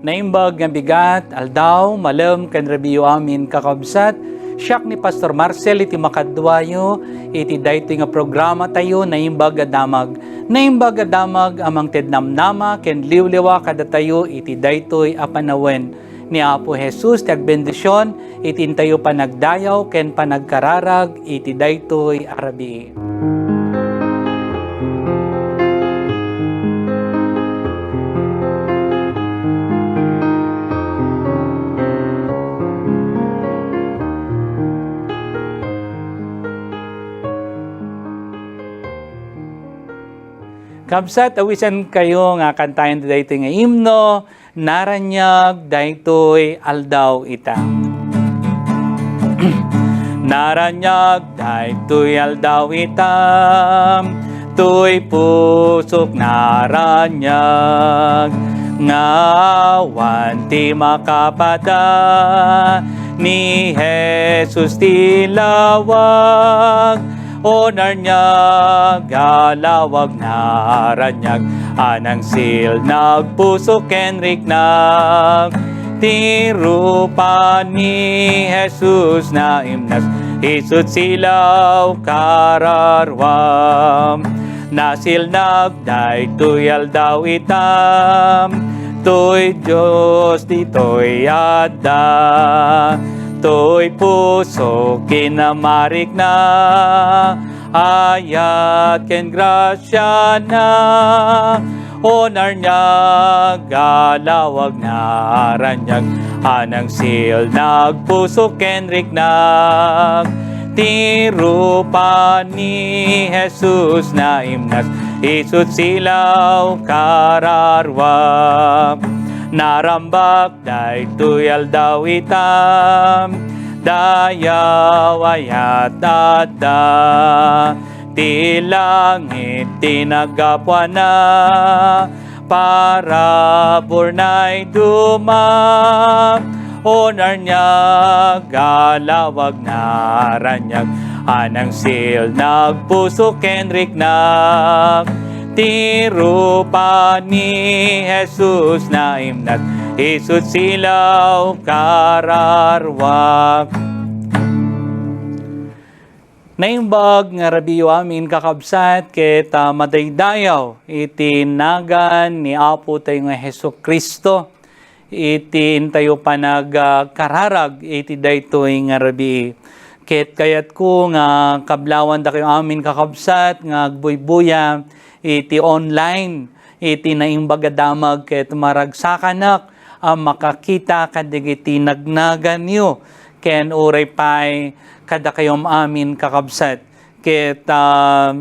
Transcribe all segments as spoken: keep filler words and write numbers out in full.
Naimbag nga bigat, aldaw, malem ken rabiyo amin, kakabsat. Siak ni Pastor Marcel iti makaduayo iti daytoy nga programa tayo, Naimbag a Damag. Naimbag a Damag a mangted namnama ken liwliwa kadatayo iti daytoy a panawen. Ni Apo Jesus ti agbendision iti intayo panagdayaw ken panagkararag iti daytoy a rabii. Kabsat, awisankayo nga kantaen daytoy nga imno, Naraniag daytoy aldaw ita. Naraniag daytoy aldaw ita, toy pusok naraniag, nga awan ti makapada, ni Jesus ti lawag. O Narnia, galawag naraniag, anang silnag pusok ken riknag. Ti rupa ni Jesus naimnas, isut' silaw kararua. Nasilnag daytoy aldaw ita, toy Dios ditoy adda, toy pusok kinamarikna, ayat ken grasiana. O Narnia, galawag naraniag, anang silnag pusok ken riknag. Ti rupa ni Jesus naimnas, isut' silaw kararua. Narambak daytoy aldaw ita, dayaw ayat adda. Ti langit ti naggapuana, parabur naiduma. O Narnia, galawag naraniag, anang silnag pusok ken riknag. Ti rupa ni Jesus naimnas, isut' silaw kararua. Naimbag nga rabiyo amin, kakabsat, ket, ah, madaydayaw iti nagan ni Apo tayo nga Jesu-Cristo iti intayo panag-, ah, kararag iti daytoy nga rabii. Ket kayatko nga kablawan dakayo amin, kakabsat, nga agbuybuya iti online iti Naimbag a Damag ket maragsakanak a makakita kadagiti nagnaganyo ken uray pay kadakayo amin, kakabsat. Ket, ah,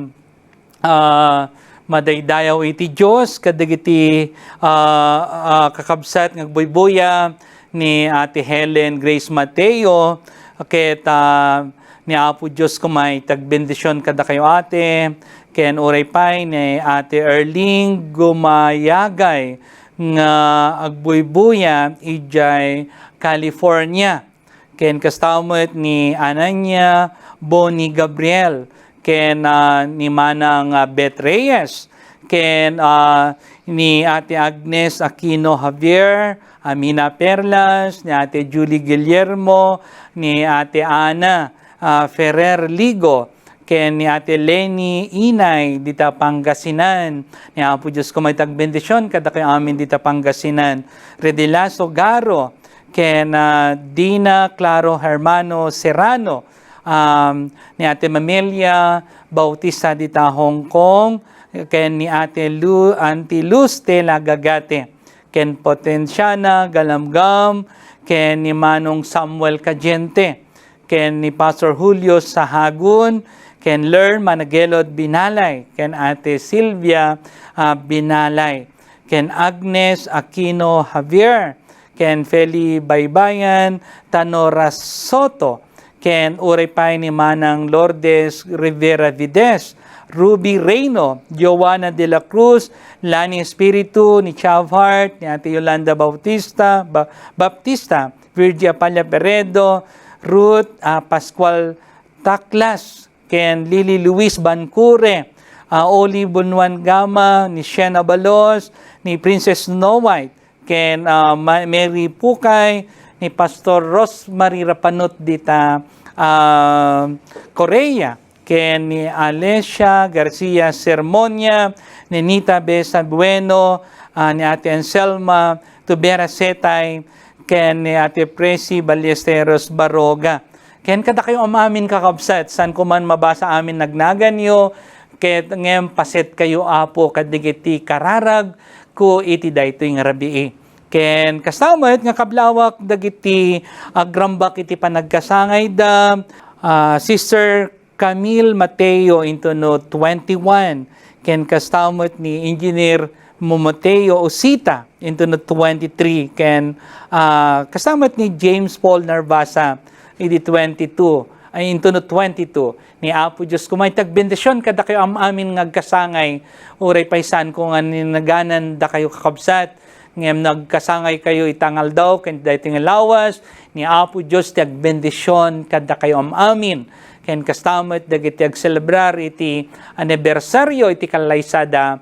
ah, madaydayaw iti Dios kadagiti, ah, ah, kakabsat nga agbuybuya ni Ate Helen Grace Mateo, ket, ah, ni Apo Dios koma iti agbendisyon kadakayo, ate, ken uray pay ni Ate Erling Gumayagay nga agbuybuya idiay California. Ken kasta met ni Ananya Boni Gabriel, ken, ah, ni Manang, ah, Beth Reyes, ken, ah, ni Ate Agnes Aquino Javier, Amina Perlas, ni Ate Julie Guillermo, ni Ate Ana, ah, Ferrer Ligo, ken ni Ate Leni Inay dita Pangasinan. Ni Apo Dios koma iti agbendisyon kadakayo amin dita Pangasinan. Redilaso Garo, ken, ah, Dina Claro Hermano Serrano, um, ni Ate Mamelia Bautista dita Hong Kong, ken ni Ate Lu-, Auntie Luz Tela Gagate, ken Potensiana Galamgam, ken ni Manong Samuel Cadiente, ken ni Pastor Julio Sahagun, ken Ler Managelod Binalay, ken Ate Silvia, ah, Binalay, ken Agnes Aquino Javier, ken Feli Baybayan, Tanora Soto, ken uray pay ni Manang Lourdes Rivera Vides, Ruby Reyno, Joanna de la Cruz, Lani Espiritu, ni Chavart, ni Ate Yolanda Bautista, Ba-, Baptista, Virgie Apalla Peredo, Ruth, ah, Pascual Taklas, ken Lily Luis Bancure, ah, Oli Bunuan Gama, ni Shena Balos, ni Princess Snow White, ken, ah, Ma-, Mary Pukay, ni Pastor Rosemary Rapanut dita, ah, Korea, ken ni Alicia Garcia Sermonia, ni Nita Besa Bueno, ah, ni Ate Anselma Tubera Setay, ken ni Ate Presi Ballesteros Baroga. Ken kadakayo am-amin, kakabsat, saan ko man mabasa amin nagnaganyo, ket ngem pasetkayo, Apo, kadagiti kararag ko iti daytoy nga rabii. Ken kasta met nga kablawak dagiti agrambak iti panagkasangayda, ah, Sister Camille Mateo into no twenty-one, ken kasta met ni Engineer Momoteo Osita into no twenty-three, ken, ah, kasta met ni James Paul Narvasa idi twenty-two, ay, into no twenty-two. Ni Apo Dios koma iti agbendision kadakayo am-amin nga agkasangay, uray pay saan ko nga ninaganan dakayo, kakabsat, ngem no agkasangay kayo ita nga aldaw ken daytoy nga lawas, ni Apo Dios ti agbendision kadakayo am-amin. Ken kasta met dagiti agselebrar iti anibersaryo iti kallaysada,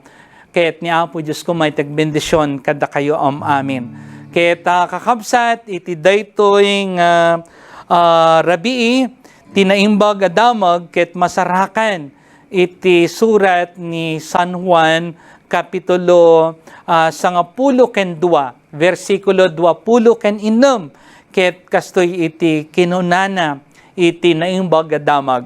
ket ni Apo Dios koma iti agbendision kadakayo am-amin. Ket, ah, kakabsat, iti daytoy nga, ah, rabii, ti Naimbag a Damag ket masarakan iti surat ni San Juan, kapitulo, ah, sangapulo ken dua, bersikulo duapulo ken innem, ket kastoy iti kinunana iti Naimbag a Damag,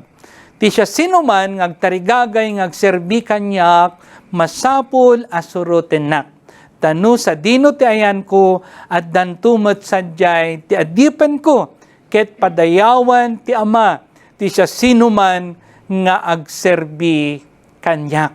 "Ti siasinoman nga agtarigagay nga agserbi kaniak, masapul a surotennak. Ta no sadino ti ayanko, addanto met sadiay ti adipenko, ket padayawan ti Ama ti siasinoman nga agserbi kaniak."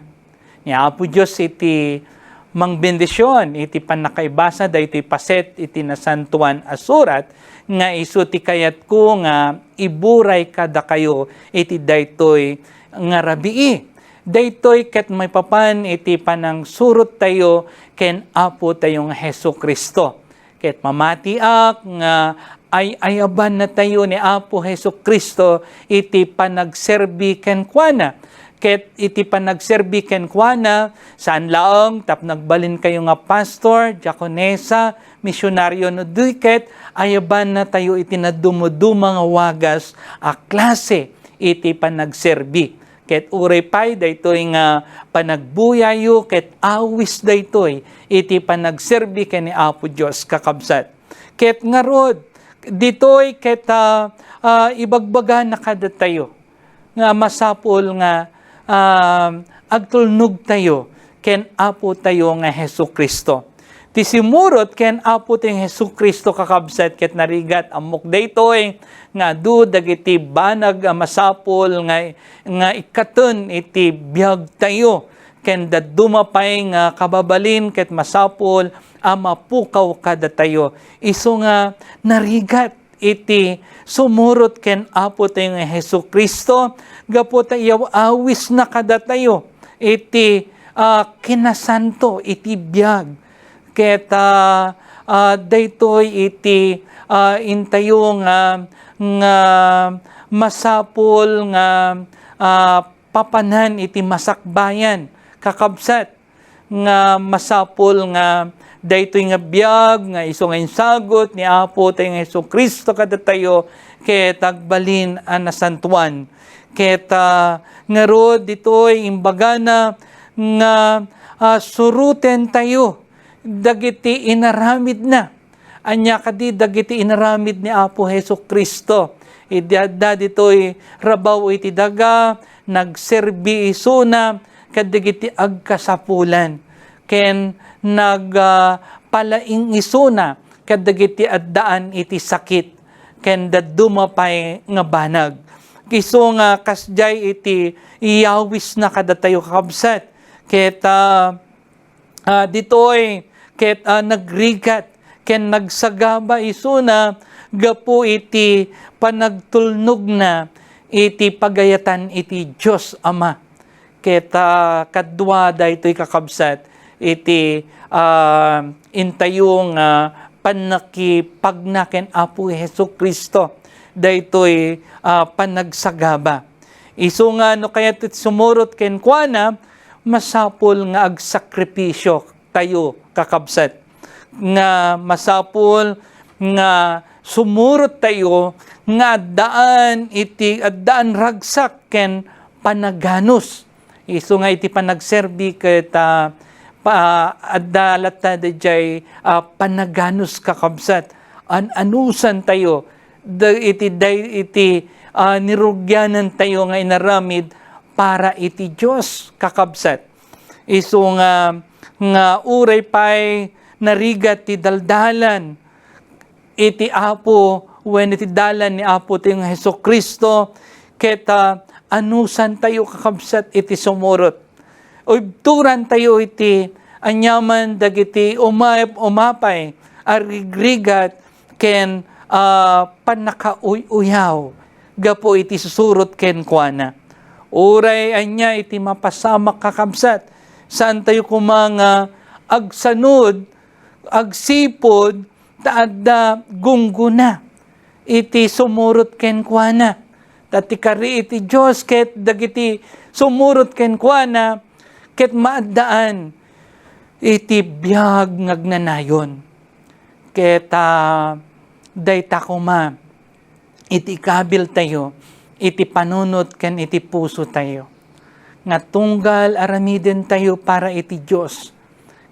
Ni Apo Dios iti mangbendision iti pannakaibasa daytoy paset iti Nasantoan a Surat, nga isu ti kayatko nga iburay kadakayo iti daytoy nga rabii. Daytoy ket maipapan iti panangsurottayo ken Apotayo nga Jesu-Cristo. Ket mamatiak nga ay-ayabannatayo ni Apo Jesu-Cristo iti panagserbi kenkuana. Ket iti panagserbi kenkuana, saan laeng tapno agbalinkayo nga pastor, diakonesa, misionaryo, no di ket ayabannatayo iti nadumoduma nga wagas a klase iti panagserbi. Ket uray pay daytoy nga panagbuyayo ket awis daytoy iti panagserbi ken ni Apo Dios, kakabsat. Ket ngarud, ditoy ket, ah, ah, ibagbagana kadatayo nga masapul nga, ah, agtulnogtayo ken Apotayo nga Jesu-Cristo. Ti simurot ken Apotayo nga Jesu-Cristo, kakabsat, ket narigat, ammok daytoy, nga adu dagiti banag a masapul nga, nga ikkaten iti biagtayo. Ken dadduma pay nga kababalin ket masapul a mapukaw kadatayo. Isu nga narigat iti sumurot ken Apotayo nga Jesu-Cristo, gapu ta iyaw-awisna kadatayo iti, ah, kinasanto iti biag. Ket, ah, ah, daytoy iti, ah, intayo nga, nga masapul nga, ah, papanan iti masakbayan, kakabsat, nga masapul nga daytoy nga biag nga isu nga insagut ni Apotayo nga Jesu-Cristo kadatayo ket agbalin a nasantoan. Ket, ah, ngarud ditoy imbagana nga, ah, surotentayo dagiti inaramidna. Ania kadi dagiti inaramid ni Apo Jesu-Cristo? Idi adda ditoy rabaw iti daga, nagserbi isuna kadagiti agkasapulan, ken nag, ah, palaing isuna kadagiti addaan iti sakit, ken dadduma pay nga banag. Isu nga kasdiay iti iyawisna kadatayo, kakabsat, ket, ah, ah, ditoy ket, ah, nagrigat ken nagsagaba isuna gapu iti panagtulnogna iti pagayatan iti Dios Ama. Ket, ah, kadua daytoy, kakabsat, iti, ah, intayo nga pannakipagna ken Apo Jesu-Cristo, daytoy, ah, panagsagaba. Isu nga no kayat ti sumurot kenkuana, masapul nga agsakripisio tayo, kakabsat. nga masapul nga sumurot tayo nga addaan iti, addaan ragsak ken panaganus. Isu nga iti panagserbi ket, ah, pa-, adda latta dayjay, ah, panaganus, kakabsat. An-anusan tayo da-, iti day-, iti, ah, nirugianan tayo nga inaramid para iti Dios, kakabsat. Isu nga, nga uray pay narigat ti daldalan iti Apo wen iti dalan ni Apo tayo nga Jesu-Cristo, ket, ah, anusan tayo, kakabsat, iti sumurot. Ibturan tayo iti aniaman dagiti umay-, umapay a rigrigat ken, ah, pannakauy-uyaw gapu iti susurot kenkuana. Uray ania iti mapasamak, kakabsat, saan tayo koma nga agsanud, agsipud, ta adda gunggona iti sumurot kenkuana. Ta ti kari iti Dios ket dagiti sumurot kenkuana ket maaddaan iti biag nga agnanayon. Ket, ah, dayta koma iti ikabil tayo, iti panunot ken iti puso tayo, nga tunggal aramiden tayo para iti Dios,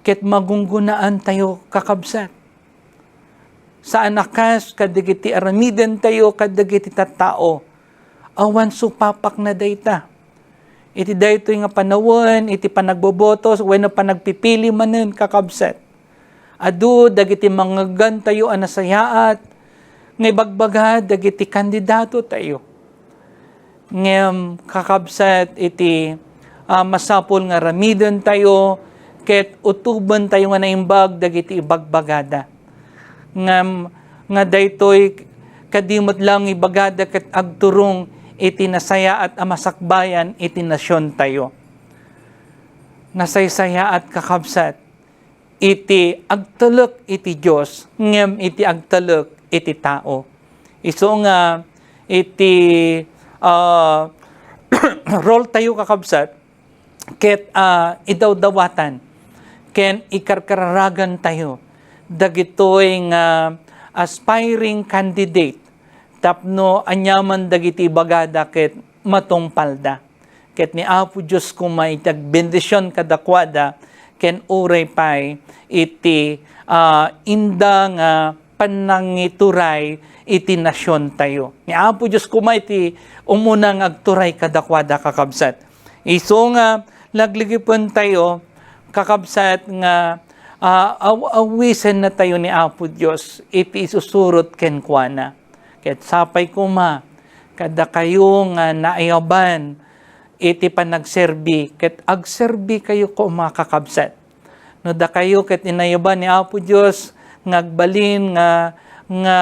ket magunggona tayo, kakabsat. Saan a kas kadagiti aramiden tayo kadagiti tattao. Awan supapakna dayta. Iti daytoy nga panawen, iti panagboboto wenno panagpipili manen, kakabsat, adu dagiti mangngeggantayo a nasayaat nga ibagbaga dagiti kandidatotayo. Ngem, kakabsat, iti, ah, masapul nga aramidentayo ket utobentayo nga naimbag dagiti ibagbagada. Ngem, nga daytoy kadi met laeng ibagada ket agturong iti nasayaat a masakbayan iti nasiontayo. Nasaysayaat, kakabsat, iti agtalek iti Dios ngem iti agtalek iti tao. Isu nga iti, ah, role tayo, kakabsat, ket, ah, idawdawatan ken ikarkararagantayo dagitoy nga aspiring candidate tapno aniaman dagiti ibagada ket matungpalda. Ket ni Apo Dios koma iti agbendision kadakuada ken uray pay iti, ah, inda nga pannangituray iti nasiontayo. Ni Apo Dios koma iti umuna nga agturay kadakuada, kakabsat. Isu nga lagligipentayo, kakabsat, nga, ah, aw-, awisennatayo ni Apo Dios iti isusurot kenkuana. Ket sapay koma kadakayo nga naayaban iti panagserbi, ket agserbikayo koma, kakabsat. No dakayo ket inayaban ni Apo Dios nga agbalin nga, nga,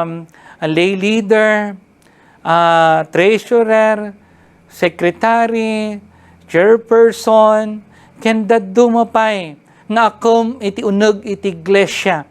um, lay leader, ah, treasurer, secretary, chairperson, ken dadduma pay nga akem iti uneg iti iglesia.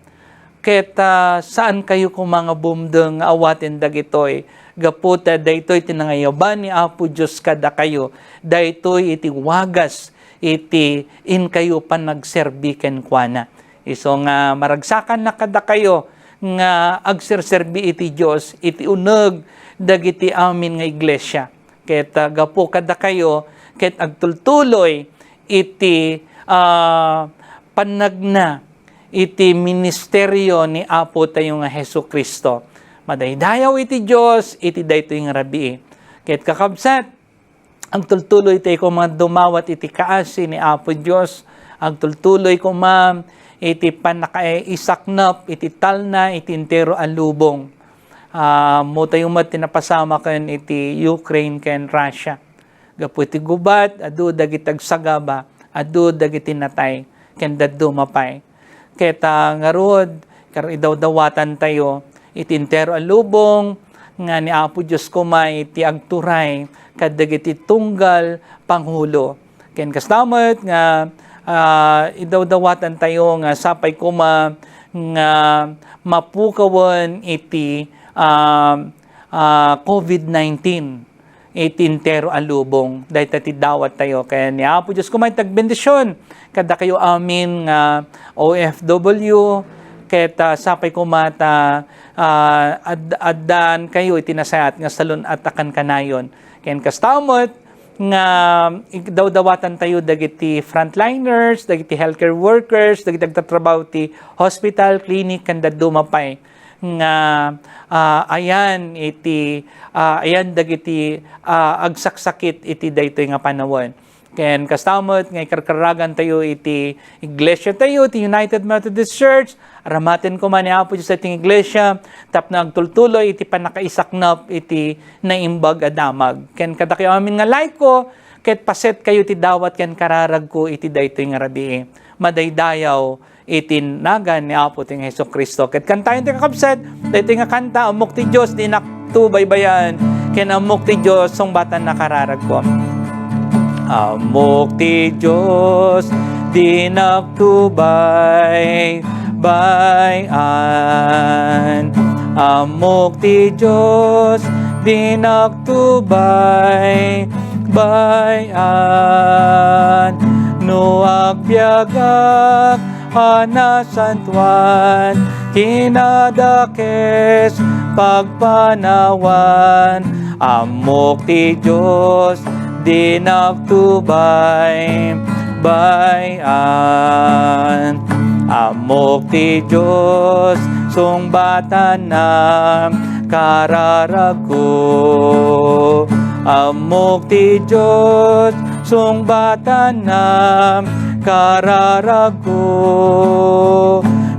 Ket, ah, saankayo koma nga bumdeng nga awaten dagitoy, gapu ta daytoy ti nangayaban ni Apo Dios kadakayo, daytoy iti wagas iti inkayo panagserbi kenkuana. Isu nga maragsakannak kadakayo nga agserserbi iti Dios iti uneg dagiti amin nga iglesia. Ket, ah, gapu kadakayo, ket agtultuloy iti, ah, pannagna iti ministerio ni Apo tayo nga Jesu-Cristo. Madaydayaw iti Dios iti daytoy nga rabii. Ket, kakabsat, agtultuloy tayo koma dumawat iti kaasi ni Apo Dios. Agtultuloy koma iti pannakaisaknap iti talna iti entero a lubong. Ah, ammo tayo met ti napasamaken iti Ukraine ken Russia. Gapu iti gubat, adu dagiti agsagaba, adu dagiti natay, ken dadduma pay. Ket, ah, ngarud, kar-, idawdawatantayo iti entero a lubong nga ni Apo Dios koma iti agturay kadagiti tunggal pangulo. Ken kasta met nga, ah, idawdawatantayo nga sapay koma nga mapukawen iti, ah, ah, covid nineteen iti entero a lubong. Dayta ti dawattayo. Ken ni Apo Dios koma iti agbendision kadakayo amin nga O F W, Ket, ah, sapay koma ta, ah, ad-, addaan kayo iti nasayaat nga salun-at a kankanayon. Ken kasta met nga igdawdawatan tayo dagiti frontliners, dagiti healthcare workers, dagiti agtatrabaho ti hospital, clinic, ken dadduma pay nga, ah, ayan iti, ah, ayan dagiti, ah, agsaksakit iti daytoy nga panawen. Ken kasta met nga ikarkaragan tayo iti iglesia tayo, ti United Methodist Church. Aramaten koma ni Apo Dios iti iglesia tapno agtultuloy iti pannakaisaknap iti naimbag a damag. Ken kadakayo amin nga like ko, ket paset kayo ti dawat ken kararagko iti daytoy nga rabii. Madaydayaw iti nagan ni Apo ti Jesu-Cristo. Ket kantayon ti kakabsat, daytoy nga kanta, Ammok ti Dios, dinak to baybayan, ken ammok ti Dios, sungbatan na kararagko. Ammok ti Dios, dinak to baybayan. Ammok ti Dios, dinak to baybayan. No agbiagak a nasantoan, kinadakes pagpanawan. Ammok ti Dios, dinak to baybayan. Ammok ti Dios, sungbatan na kararagko. Ammok ti Dios, sungbatan na kararagko.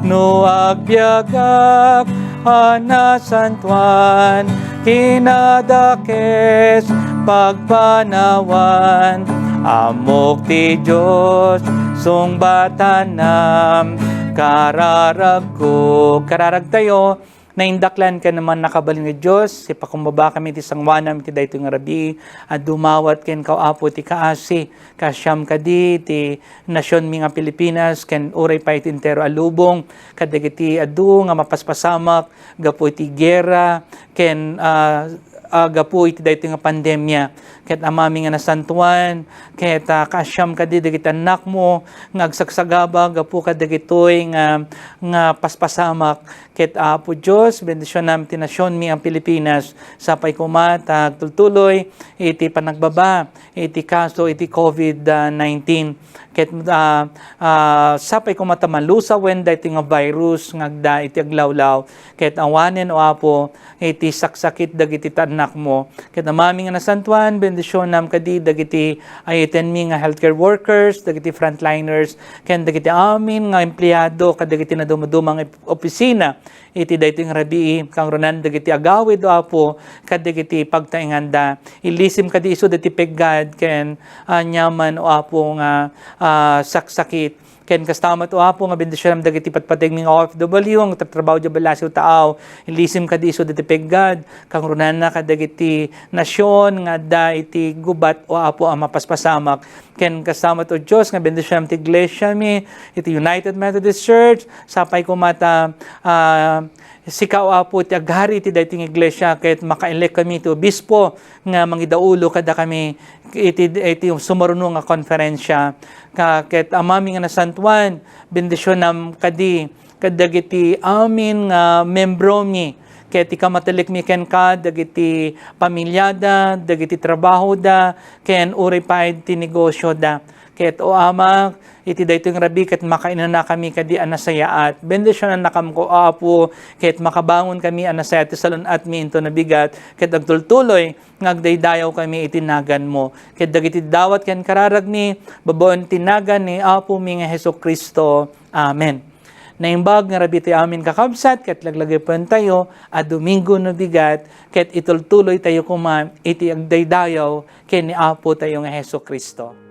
No agbiagak a nasantoan, kinadakes pagpanawan. Ammok ti Dios, sungbatan na kararagko. Kararag tayo, naindaklan ken mannakabalin nga Dios, ipakumbaba kami ti sangoanam iti daytoy nga rabii, a dumawat kenka, Apo, ti kaasi, kaasiam kadi ti nasionmi nga Pilipinas, ken uray pay ti entero a lubong, kadagiti adu nga mapaspasamak gapu iti gera, ken, ah, ah, gapu iti daytoy nga pandemia. Ket Amami nga nasantoan, ket, ah, kaasiam kadi dagiti annakmo nga agsagsagaba gapu kadagitoy nga, nga paspasamak. Ket, Apo Dios, bendisionam ti nasionmi a Pilipinas. Sapay koma ta agtultuloy iti panagbaba iti kaso iti covid nineteen. Ket, ah, ah, sapay koma ta malusawen daytoy nga virus nga agda iti aglawlaw. Ket awanen, O Apo, iti saksakit dagiti annakmo. Ket Amami nga nasantoan, bendisionam kadi dagiti ayatenmi nga healthcare workers, dagiti frontliners, ken dagiti amin nga empleado kadagiti nadumaduma nga ep-, opisina iti daytoy nga rabii, kangrunan dagiti agawid, O Apo, kadagiti pagtaenganda. Ilisim kadi isu dagiti peggad ken aniaman, O Apo, nga, ah, saksakit. Ken kasta met, O Apo, nga bendisionam dagiti patpategmi nga O F W nga agtatrabaho idiay ballasiw taaw. Ilisim kadi isu dagiti peggad, kangrunanna kadagiti nasion nga adda iti gubat, O Apo, a mapaspasamak. Ken kasta met, O Dios, nga bendisionam ti iglesiami, iti United Methodist Church, sapay koma ta, ah, sika, O Apo, ti agari iti daytoy nga iglesia, ket makaelek kami ti obispo nga mangidaulo kadakami iti, iti sumaruno nga konferensya. Ka-, ket Amami nga nasantoan, bendisionam kadi kadagiti amin nga membromi, ket ikamatelekmi kenka dagiti pamiliada, dagiti trabahoda, ken uray pay ti negosioda. Ket, O Ama, iti daytoy nga rabii ket makainanakami kadi a nasayaat. Bendisionannakami, O Apo, ket makabangon kami a nasayaat ti salun-atmi inton nabigat, ket agtultuloy nga agdaydayaw kami iti naganmo. Ket dagiti dawat ken kararagmi, babaen ti nagan ni Apomi nga Jesu-Cristo. Amen. Naimbag nga rabii ti amin, kakabsat, ket laglagipentayo a Domingo no bigat, ket itultuloytayo koma iti agdaydayaw ken ni Apotayo nga Jesu-Cristo.